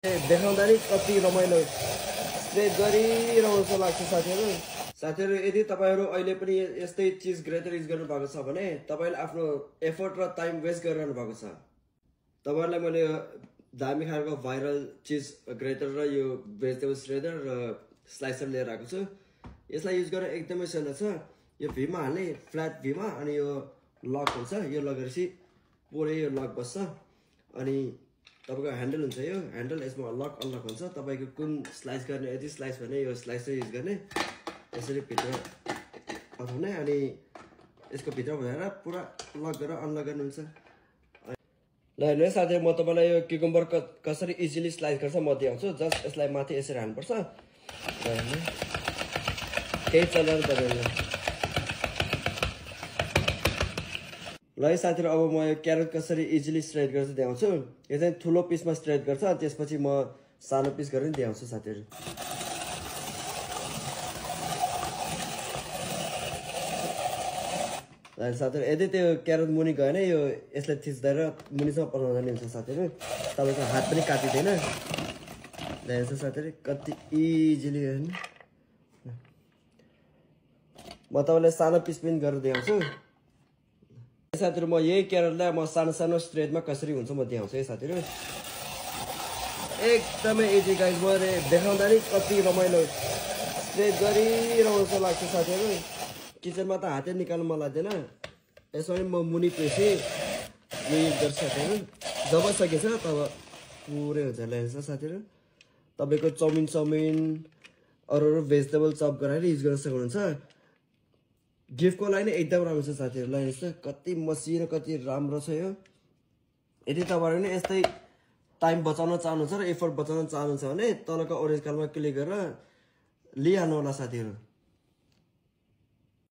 देखाउँदा नि कति रमाइलो स्प्रेड गरिरहनु जस्तो लाग्छ साथीहरू यदि तपाईहरु अहिले पनि यस्तै चीज ग्रेटर युज गर्नु भएको छ भने तपाईले आफ्नो एफर्ट र टाइम वेस्ट गरिरहनु भएको छ। तपाईहरुलाई मैले दामी खालको भाइरल चीज ग्रेटर र यो भेजिटेबल श्रेडर र स्लाइसर लिएर आएको छु। यसलाई युज गर्न एकदमै सजिलो छ। यो भीमा हाल्ने फ्ल्याट भीमा अनि यो लक हुन्छ, यो लगेपछि पुरै यो लक बस्छ अनि तपाईको ह्यान्डल हुन्छ, यो ह्यान्डल यसमा लक अनलक हुन्छ। तपाईको कुन स्लाइस गर्ने, यदि स्लाइस भने यो स्लाइसर युज गर्ने, यसरी भित्र पठाउने अनि यसको भित्र भएर पुरा लक गरेर अनलक गर्नुहुन्छ। ल हेर्नुहोस् साथीहरु, म तपाईलाई यो क्युकम्बर कसरी इजिली स्लाइस गर्छ म देखाउँछु। जस्ट यसलाई माथि यसरी हाल्नुपर्छ। केही चलाउनु पर्दैन। ल साथीहरु, अब म यो क्यारट कसरी इजिली स्ट्रेट गर्छ देखाउँछु। यो चाहिँ ठुलो पिसमा स्ट्रेट गर्छ, त्यसपछि म सानो पिस गरेर देखाउँछु साथीहरु। साथीहरु, यदि त्यो क्यारट मुनि गएन यो यसले थिच्दै र मुनिसम्म पठाउँदा नि हुन्छ साथीहरु। तपाईको हात पनि काटिदैन। देख्नुहुन्छ साथीहरु कति इजिली हैन। म तपाईलाई सानो पिस पनि गरेर देखाउँछु। साथीहरु, म यही क्यारटलाई म सानो सानो स्ट्रेटमा कसरी हुन्छ म देखाउँछु है साथीहरु। एकदमै इजी गाइस, म देखाउँदा नि कति रमाइलो स्ट्रेट गरिरहनु जस्तो लाग्छ साथीहरु। किचनमा त हातै निकाल्नु मन लाग्दैन। यसमा म मुनि पेसी युज गर्छु साथीहरु। जब सकेछ तब पुरै हुन्छ। हेर्नुहुन्छ साथीहरु, तपाईको चाउमिन अरु भेजिटेबल चप गराएर युज गर्न सक्नुहुन्छ। गिफ्टको लागि नै एकदम राम्रो छ साथीहरु। ल हेर्नुहोस् कति मसिनो कति राम्रो छ यो। यदि तपाईहरु नि यस्तै टाइम बचाउन चाहनुहुन्छ र एफर्ट बचाउन चाहनुहुन्छ भने तलको ओरेन्ज कलरमा क्लिक गरेर लिइहाल्नु होला साथीहरु।